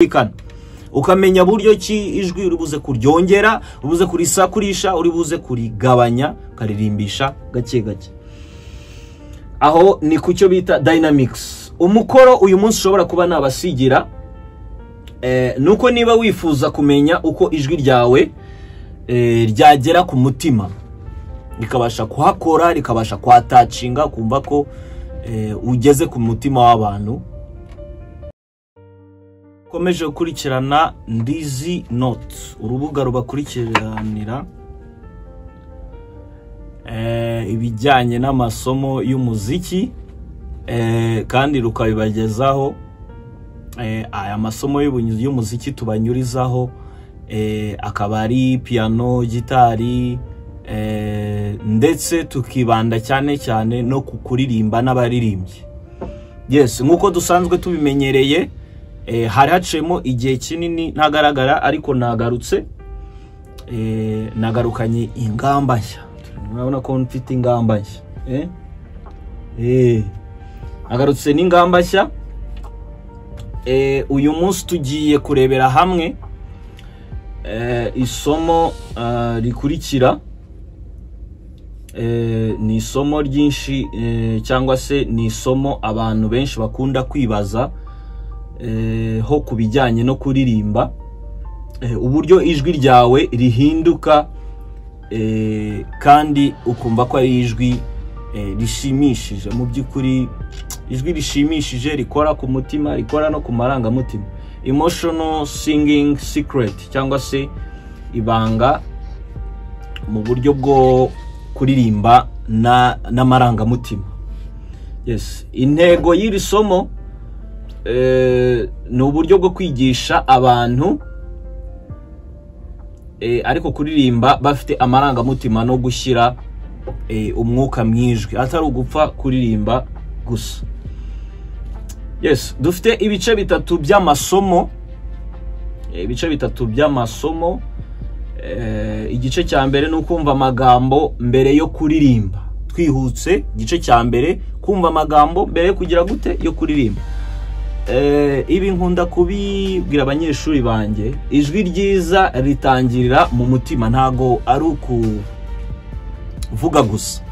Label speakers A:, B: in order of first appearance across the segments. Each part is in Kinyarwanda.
A: Kumvikana, ukamenya buryo ki ijwi uri buze kuryongera, uri buze kurisakurisha, uri buze kurigabanya, ukaririmbisha gake gake. Aho ni ku cyo bita dynamics. Umukoro uyu munsi ushobora kuba nabasigira nuko niba wifuza kumenya uko ijwi ryawe ryagera ku mutima, rikabasha kuhakora, rikabasha kuhatacinga, kumva ko ugeze ku mutima w'abantu. Ukomeje gukurikirana Ndizi Note, urubuga rubakurikiranira ibijyanye n'amasomo y'umuziki kandi rukabibagezaho. Aya masomo y'umuziki tubanyurizaho akaba ari piano, gitari, ndetse tukibanda cyane cyane no ku kuririmba n'abaririmbyi. Yes, nk'uko dusanzwe tubimenyereye, hari haciyemo igihe kinini ntagaragara, ariko nagarutse, nagarukanye ingamba nshya. Murabona ko mfite ingamba nshya. Nagarutse n'ingamba nshya. Uyu munsi tugiye kurebera hamwe isomo rikurikira. Ni isomo ryinshi, cyangwa se ni isomo abantu benshi bakunda kwibaza ho ku bijyanye no kuririmba, uburyo ijwi ryawe rihinduka kandi ukumva ko ari ijwi rishimishije. Mu by'ukuri ijwi rishimishije rikora ku mutima, rikora no ku marangamutima. Emotional singing secret, cyangwa se ibanga mu buryo bwo kuririmba n'amarangamutima. Yes, intego y'iri somo ni uburyo bwo kwigisha abantu ariko kuririmba bafite amarangamutima no gushyira umwuka mu ijwi, atari ugupfa kuririmba gusa. Yes, dufite ibice bitatu by'amasomo. Ibice bitatu by'amasomo. Igice cya mbere ni ukumva amagambo mbere yo kuririmba. Twihutse, igice cya mbere, kumva amagambo mbere yo kugira gute, yo kuririmba. Ibi nkunda kubibwira abanyeshuri banjye, ijwi ryiza ritangirira mu mutima, ntago ari ukuvuga gusa.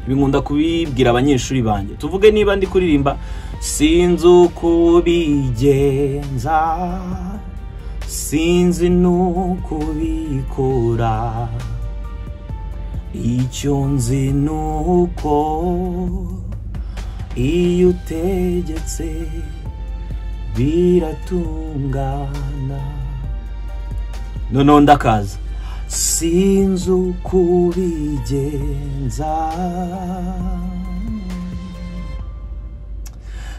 A: Ibi nkunda kubibwira abanyeshuri banjye. Tuvuge niba ndi kuririmba, sinzi uko ubigenza, sinzi nuko ubikora, icyo nzi nuko iyo utegetse biratungana. Noneho ndakaza, sinzi uko ubigenza,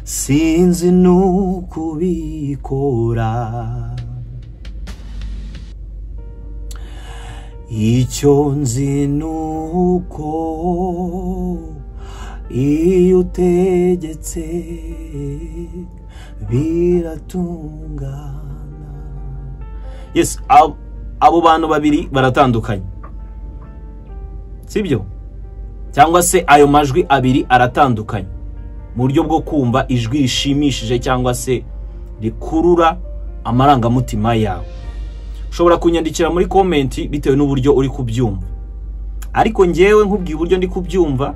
A: sinzi nuko ubikora, icyo nzi nuko iyo utegetse biratungana. Yes, abo bantu babiri baratandukanye, sibyo? Cyangwa se ayo majwi abiri aratandukanye mu buryo bwo kumva ijwi rishimishije cyangwa se rikurura amarangamutima yawe. Ushobora kunyandikira muri comment bitewe n'uburyo uri kubyumva, ariko njyewe nkubwiye uburyo ndi kubyumva,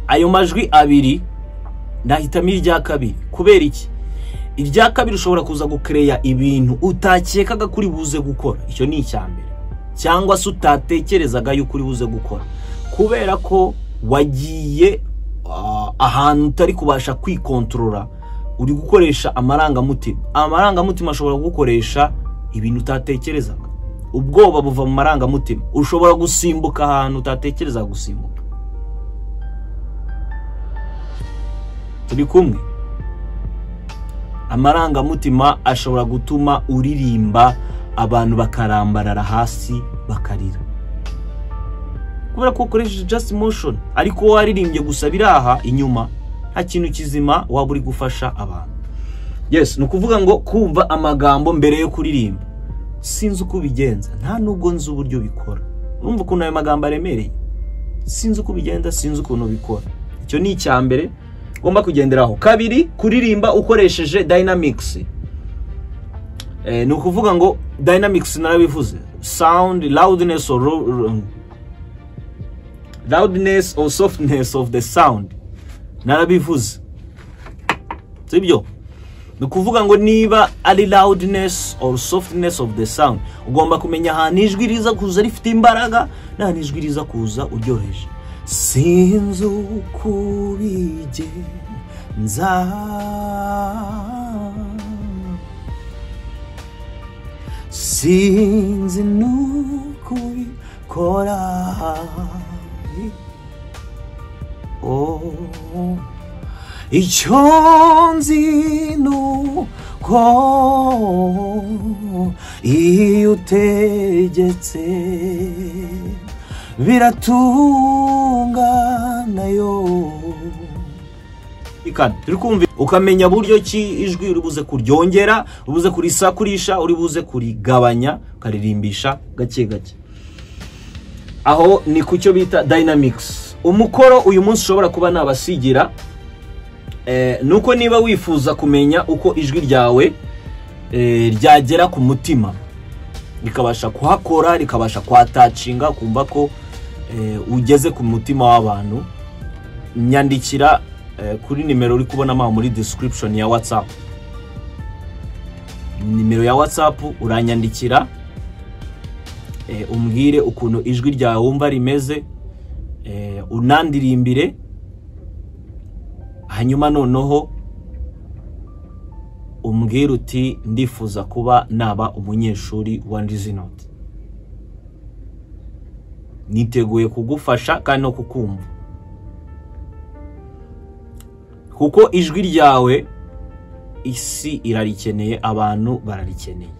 A: ayo majwi abiri nahitamo irya kabiri. Kubera iki? Irya kabiri ushobora kuza gukereya ibintu utakekaga kuri buze gukora, icyo ni icya mbere, cyangwa se utatekerezaga yuko uri buze gukora, kubera ko wagiye ahantu utari kubasha kwikontorora, uri gukoresha amarangamutima. Amarangamutima ashobora kugukoresha ibintu utatekerezaga. Ubwoba buva mu marangamutima, ushobora gusimbuka ahantu utatekerezaga gusimbuka. Turi kumwe? Amarangamutima ashobora gutuma uririmba abantu bakarambarara hasi bakarira, kubera ko ukoresheje just emotion, ariko waririmbye gusa biraha inyuma, nta kintu kizima waba uri gufasha abantu. Yes, ni ukuvuga ngo kumva amagambo mbere yo kuririmba, sinzi uko ubigenza, nta nubwo nzi uburyo bikora. Urumva ukuntu ayo magambo aremereye? Sinzi uko ubigenda, sinzi ukuntu bikora. Icyo ni icya mbere ugomba kugenderaho. Kabiri, kuririmba ukoresheje dynamics. Ni ukuvuga ngo dynamics narabivuze, sound loudness or loudness or softness of the sound narabivuze, sibyo? Ni ukuvuga ngo niba ari loudness or softness of the sound, ugomba kumenya ahantu ijwi riza kuza rifite imbaraga n'ahantu ijwi riza kuza uryoheje. Sinzi uko ubigenza, sinzi n'uko ubikora, oh. Icyo nzi nuko iyo utegetse biratungana yo. Turi kumva ukamenya buryo ki ijwi uri buze kuryongera, uri buze kurisakurisha, uri buze kurigabanya, ukaririmbisha gake gake. Aho ni ku cyo bita dynamics. Umukoro uyu munsi ushobora kuba nabasigira nuko niba wifuza kumenya uko ijwi ryawe ryagera ku mutima, rikabasha kuhakora, rikabasha kuhatacinga, kumva ko ugeze ku mutima w'abantu, nyandikira kuri nimero uri kubona muri description ya WhatsApp. Nimero ya WhatsApp uranyandikira, umbwire ukuntu ijwi ryawe wumva rimeze, unandirimbire, hanyuma noneho umbwire uti ndifuza kuba naba umunyeshuri wa Ndizinoti, niteguye kugufasha kandi no kukumva, kuko ijwi ryawe isi irarikeneye, abantu bararikeneye.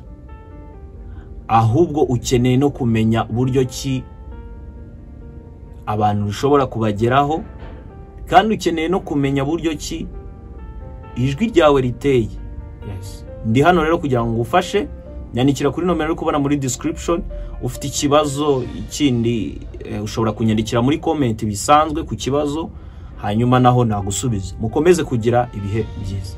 A: Ahubwo ukeneye no kumenya buryo ki abantu bishobora kubageraho, kandi ukeneye no kumenya buryo ki ijwi ryawe riteye. Yes. Ndi hano rero kugira ngo ngufashe. Nyandikira kuri nomero uri kubona muri description. Ufite ikibazo ikindi ushobora kunyandikira muri comment bisanzwe ku kibazo, hanyuma naho nagusubiza. Mukomeze kugira ibihe byiza.